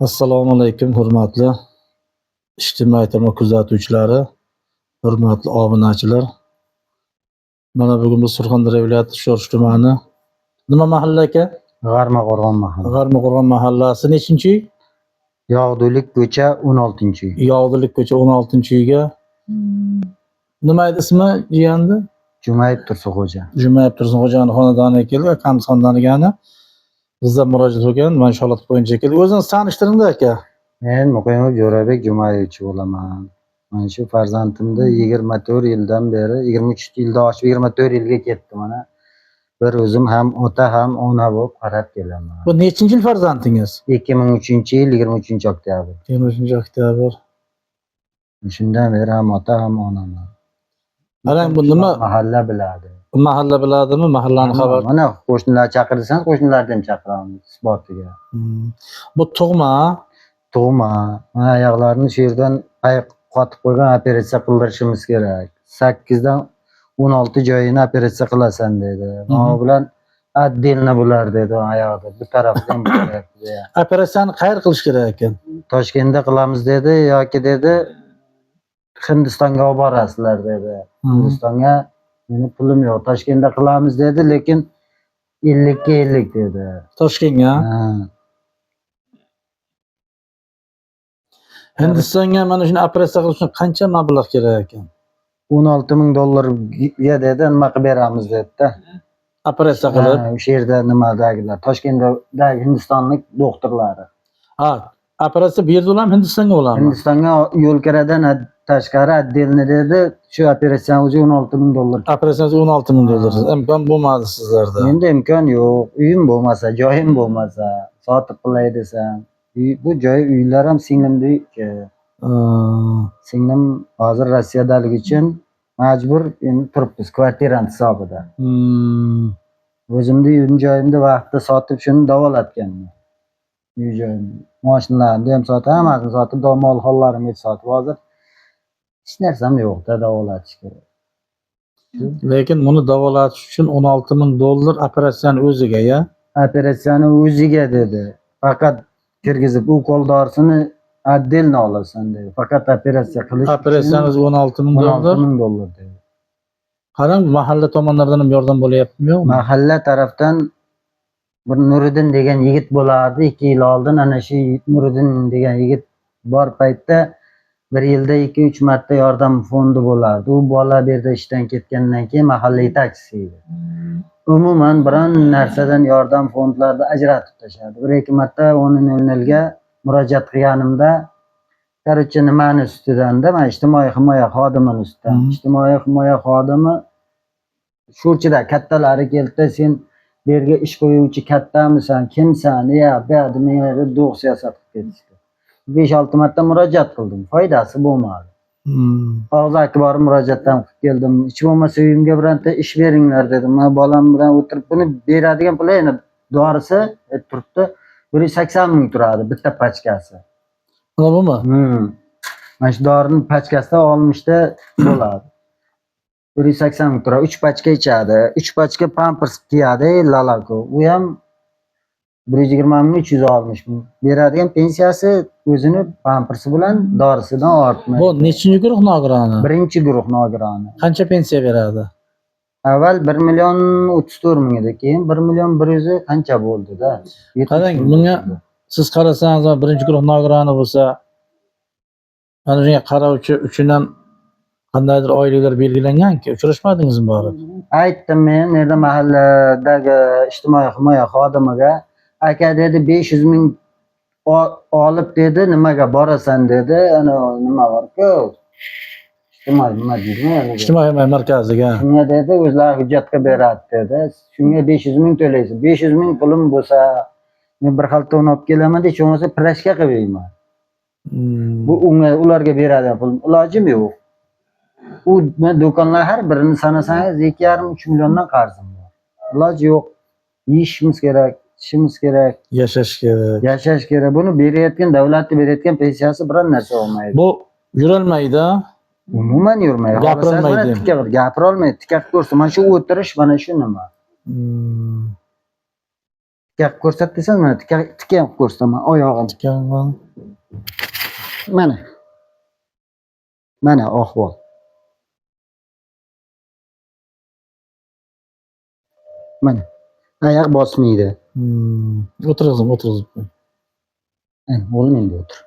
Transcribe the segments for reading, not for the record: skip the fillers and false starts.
Assalomu alaykum, hurmatli ijtimoiy tarmoq kuzatuvchilari, hurmatli obunachilar. Mana bugun biz Surxondaryo viloyati Sho'rchi tumani, nima mahalla aka? G'armaqo'rg'on mahalla. G'armiqo'rg'on mahallasi nechinchi uy? Yog'dulik ko'cha 16-uy. Yog'dilik ko'cha 16-uyga. Nima edi ismi jiyanni? Jumayev Tursunxo'ja. Jumayev Tursunxo'jani xonadoniga keldik, akamiz xonadoniga. Bizdan murojaat bo'lgan, mana shu holat bo'yicha keldik. O'zingizni tanishtiringda, aka. Men Muqimov Jo'rabek Jumayevich bo'laman. Mana shu farzandimni 24 yildan beri, 23 yilda oshib 24 yilga ketdi mana. Bir o'zim ham ota, ham ona bo'lib qarab kelaman. Bu nechinchi yil farzandingiz? 2003-yil 23-oktyabr. 23 oktyabr. Shundan beri ham ota, ham onaman. Qarang, bu nima? Mahalla biladi. Mahalla biladimi? Mahallani xabar. Mana qo'shnilar chaqirsangiz, qo'shnilarni ham chaqiramiz isbotiga. Bu tug'ma. Tug'ma. Mana oyoqlarini shu yerdan ayiq qotib qo'ygan, operatsiya qildirishimiz kerak. 8dan 16 joyini operatsiya qilasan dedi. Mana bu bilan отдельно bo'lar dedi oyog'ida. Bu tarafidan, bu tarafidan. Operatsiyani qayerda qilish kerak ekan? Toshkentda qilamiz dedi yoki dedi, Hindistonga olib borasizlar dedi. Hindistonga meni pulim yo'q. Toshkentda qilamiz dedi, lekin 50ga 50 dedi. Toshkentga. Ha. Hindistonga mana shuni operatsiya qilish uchun qancha mablag' kerak ekan? 16 ming dollarga dedi, nima qilib beramiz dedi-da. Operatsiya qilib. Ha, o'sha yerda nimadagilar, Toshkentdagi hindistonlik doktorlari. Ha, operatsiya bu yerda bo'ladimi, Hindistonga bo'ladimi? Hindistonga yo'l kiradan tashqari отдельно dedi, shu operatsiyani o'zi 16 ming dollar. Operatsiyasi 16 ming dollar. Imkon bo'lmadi sizlarda. Endi imkon yo'q, uyim bo'lmasa, joyim bo'lmasa, sotib qilay desam, bu joy uylar ham singlimniki. Singlim hozir Rossiyadaligi uchun majbur endi turibmiz kvartirani hisobida. O'zimni uyim joyimni vaqtida sotib shuni davolatganman. Uy joyimni, mashinalarni ham sotib, hammasini sotib, mol hollarimni sotib, hozir hech narsam yo'qda davolatish kerak. Lekin buni davolatish uchun 16 ming dollar operatsiyani o'ziga, ya? Operatsiyani o'ziga dedi. Faqat kirgizib ukol dorisini отдельно olasan dedi. Faqat operatsiya qilish uchun Operatsiyani o'zi 16 ming 16 dollar. ming dollar dedi. Qarang, mahalla tomonlaridan ham yordam bo'lyaptimi, yo'qmi? Mahalla tarafdan bir Nuriddin degan yigit bo'lardi 2 yil oldin. Ana shu Nuriddin degan yigit bor paytda bir yilda 2-3 marta yordam fondi bo'lardi. U bola bu yerda ishdan ketgandan keyin mahalla yetakchisi edi. Umuman biron narsadan yordam fondlarni ajratib tashladi. 1-2 marta 10.00ga murojaat qilganimda, короче, nimani ustidanda, mana ijtimoiy himoya xodimini ustidan. Ijtimoiy himoya xodimi Sho'rchida kattalari keldida, sen bu yerga ish qo'yuvchi kattamisan, kimsan, ya bu yoqda menga do'q siyosat qilib ketishdi. 5-6 marta murojaat qildim, foydasi bo'lmadi. Og'zaki borib murojaatdan qilib keldim. Hech bo'lmasa uyimga bironta ish beringlar dedim. Mana bolam bilan o'tirib buni beradigan puli endi dorisi turibdi 180 ming turadi bitta pachkasi. Mana bumi? Mana shu dorini pachkasida 60ta bo'ladi. 180 ming turadi. 3 pachka ichadi. 3 pachka pampers kiyadi, lalako. U ham 120 ming, 360 ming. Beradigan pensiyasi o'zini pampersi bilan dorisidan ortmaydi. Bu nechinchi guruh nogironi? Birinchi guruh nogironi. Qancha pensiya beradi? Avval 1 million 34 ming edi, keyin 1 million 100 qancha bo'ldi-da. 70 Qarang, ming bunga bo'ldi. siz qarasangiz, birinchi guruh nogironi bo'lsa, mana shunga qarovchi uchun ham qandaydir oyliklar belgilanganki, uchrashmadingizmi borib? Aytdim men yerda mahalladagi ijtimoiy himoya xodimiga, aka dedi, 500 ming olib dedi, nimaga borasan dedi, ana nima bor-ku, ijtimoiy nima deydimi? Ijtimoiy himoya markaziga. Shunga dedi, o'zlari hujjat qilib beradi dedi. Shunga 500 ming to'laysiz. 500 ming pulim bo'lsa, men bir xalta un olib kelaman, hech bo'lmasa pirashka qilib yeyman. Bu unga ularga beradigan pulim, ilojim yo'q. U men do'konlar har birini sanasangiz 2,5-3 milliondan qarzim bor. Iloji yo'q. Yeyishimiz kerak, ichishimiz kerak, Yashash kerak. Yashash kerak. Buni berayotgan davlatni berayotgan pensiyasi biron narsa olmaydi. Bu yurolmaydi. Umuman yurmaydi. Gapirolmaydi. Xohlasangiz mana tikka qilib gapirolmaydi, tikka qilib ko'rsin. Mana shu o'tirish, mana shu nima? Tikka qilib ko'rsat desam, mana tikka tikka qilib ko'rsataman oyog'im. Tikkanman. Mana. Mana ahvol. Mana. Oyoq bosmaydi. O'tirg'izim, o'tirg'izib qo'y. Ana, o'g'lim endi o'tir.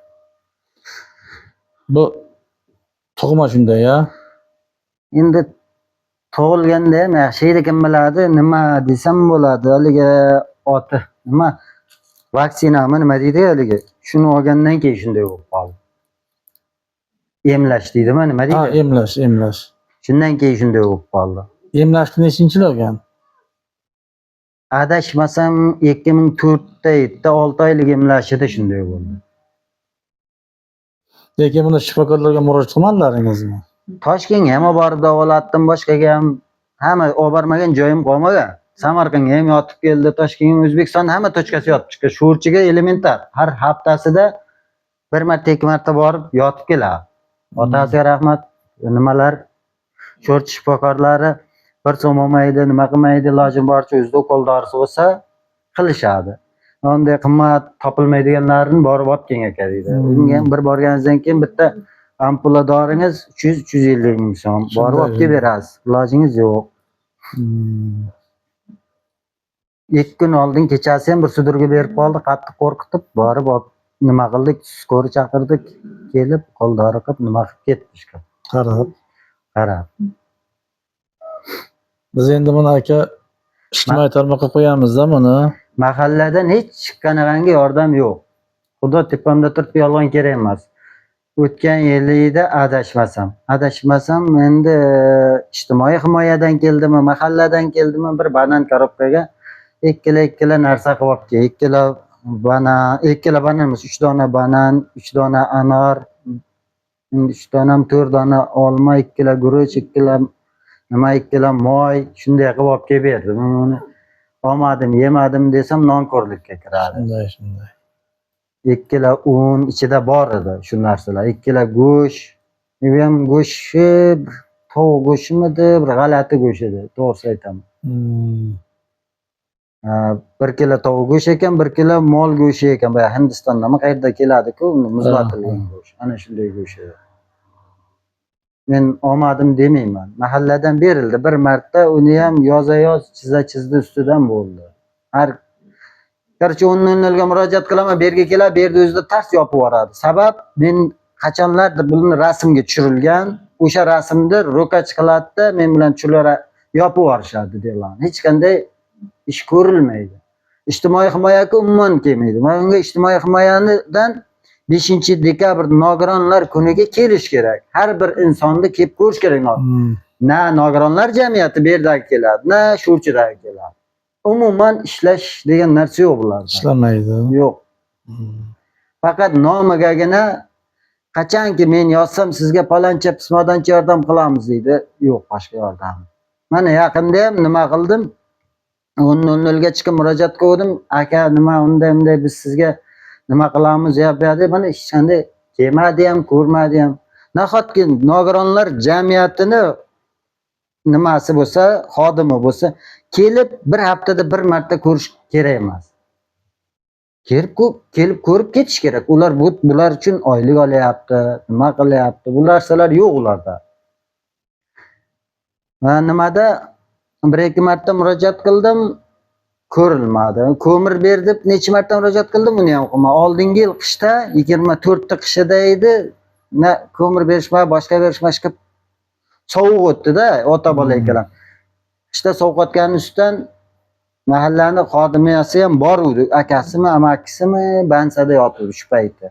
Bu tug'ma shunday ya. Endi tug'ilganda ham yaxshi edi, kim biladi, nima desam bo'ladi, haligi oti nima vaksinami nima deydi haligi, shuni olgandan keyin shunday bo'lib qoldi. Emlash deydimi, nima Ha, deydi? emlash, emlash. Shundan keyin shunday bo'lib qoldi. Emlashni nechinchi yil olgan? Adashmasam 2004da edi, 6 oylik emlashida shunday bo'ldi. Lekin buni shifokorlarga murojaat qilmadilaringizmi? Toshkentga ham olib borib davolatdim, boshqaga ham, hamma olib bormagan joyim qolmagan. Samarqandga ham yotib keldi, Toshkentga, O'zbekistonning hamma tochkasi yotib chiqqan. Sho'rchiga elementar har haftasida bir marta, ikki marta borib yotib keladi. Otasiga rahmat, nimalar sho'rchi shifokorlari bir so'm olmaydi, nima qilmaydi, ilojim boricha o'zida ukol dorisi bo'lsa qilishadi. Unday qimmat topilmaydiganlarini borib olib keling aka deydi. Unga ham bir borganingizdan keyin bitta ampula doringiz 300-350 ming so'm. Borib olib kelib berasiz. Ilojingiz yo'q. 2 kun oldin kechasi ham bir sudurga berib qoldi, qattiq qo'rqitib, borib olib nima qildik, skori chaqirdik, kelib qo'l dori qilib nima qilib ketdi ishga. Qarab. Qarab. Biz endi buni aka ijtimoiy tarmoqqa qo'yamiz-da buni. Mahalladan hech qanaqangi yordam yo'q. Xudo tepamda turib yolg'on kerak emas. O'tgan yilida adashmasam endi ijtimoiy himoyadan keldimi, mahalladan keldimi, bir banan korobkaga ikkila narsa qilib olib kel. Ikkila banan, ikkila banan emas, 3 dona banan, 3 dona anor, 3 dona, 4 dona olma, ikkila guruch, ikkila nima, ikkila moy, shunday qilib olib kelib berdi. Men uni olmadim, yemadim desam nonko'rlikka kiradi. Shunday, shunday. Ikkila un ichida bor edi shu narsalar. Ikkila go'sht, bu ham go'shti, bir tovuq go'shtimidi, bir g'alati go'sht edi, to'g'risini aytaman. 1 kilo tovuq go'shti ekan, 1 kilo mol go'shti ekan. Boya Hindistondami qayerda keladi-ku, uni muzlatilgan go'sht. Ana shunday go'sht edi. Men olmadim demayman. Mahalladan berildi bir marta, uni ham yoza yoz, chiza chizdi ustidan bo'ldi. Har Короче, 10:00 ga murojaat qilaman, bu yerga keladi, bu yerda o'zida tars yopib yuboradi. Sabab men qachonlardir buni rasmga tushirilgan, o'sha rasmni ro'kach qiladida, men bilan tushirar yopib yuborishadi deyiladi. Hech qanday ish ko'rilmaydi. Ijtimoiy himoyaga umuman kelmaydi. Mana unga ijtimoiy himoyanidan 5 dekabr nogironlar kuniga kelish kerak. Har bir insonni kelib ko'rish kerak. Na nogironlar jamiyati bu yerdagi keladi, na sho'rchidagi keladi. Umuman ishlash degan narsa yo'q bularda. Ishlamaydi. Yo'q. Faqat nomigagina qachonki men yozsam sizga paloncha pismadoncha yordam qilamiz deydi. Yo'q, boshqa yordam. Mana yaqinda ham nima qildim? 10:00 ga chiqib murojaat qildim. Aka, nima unday bunday biz sizga nima qilamiz ya bu deb, mana hech qanday kelmadi ham, ko'rmadi ham. Nahotki nogironlar jamiyatini nimasi bo'lsa, xodimi bo'lsa, kelib bir haftada bir marta ko'rish kerak emas. Kelib ko'rib ketish kerak. Ular bular uchun oylik olyapti, nima qilyapti? Bu narsalar yo'q ularda. Va nimada bir ikki marta murojaat qildim, ko'rilmadi. Ko'mir ber deb necha marta murojaat qildim, uni ham qilmadi. Oldingi yil qishda 24 qishida edi, na ko'mir berishma, boshqa berishma, sovuq o'tdi-da, ota bola ikkalam. Qishda sovqotganning ustidan mahallani xodimasi ham bor edi, akasimi, amakisimi bansada yotibdi shu paytda.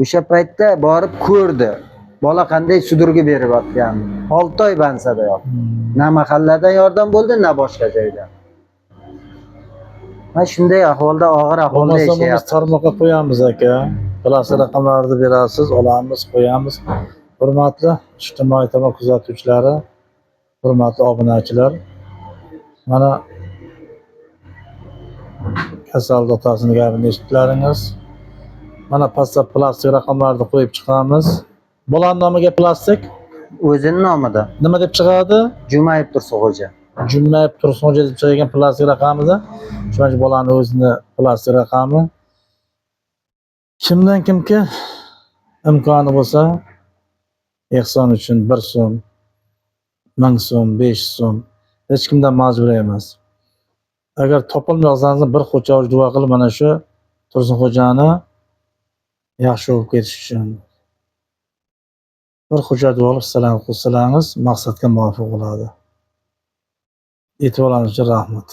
O'sha paytda borib ko'rdi. Bola qanday sudurga berib yotganini. 6 oy bansada yotdi. Na mahalladan yordam bo'ldi, na boshqa joydan. Mana shunday ahvolda, og'ir ahvolda Bo'lmasa biz yashayapmiz. tarmoqqa qo'yamiz aka. Plastik raqamlarni berasiz, olamiz, qo'yamiz. Hurmatli ijtimoiy tarmoq kuzatuvchilari, hurmatli obunachilar. Mana kasal otasini gapini eshitdilaringiz. Mana pastda plastik raqamlarni qo'yib chiqamiz. Bolani nomiga plastik O'zini nomida. nima deb chiqadi? Jumayev Tursunxo'ja. Jumayev Tursunxo'ja deb chiqadigan plastik raqamida shu mana shu bolani o'zini plastik raqami. Kimdan kimki imkoni bo'lsa ehson uchun 1 so'm, 1000 so'm, 5 so'm, hech kimdan majbur emas. Agar topolmasangiz bir xo'ja duo qilib mana shu Tursunxo'jani yaxshi bo'lib ketish uchun bir xo'ja duo qilib salom qo'shsangiz maqsadga muvofiq bo'ladi. E'tiboringiz uchun rahmat.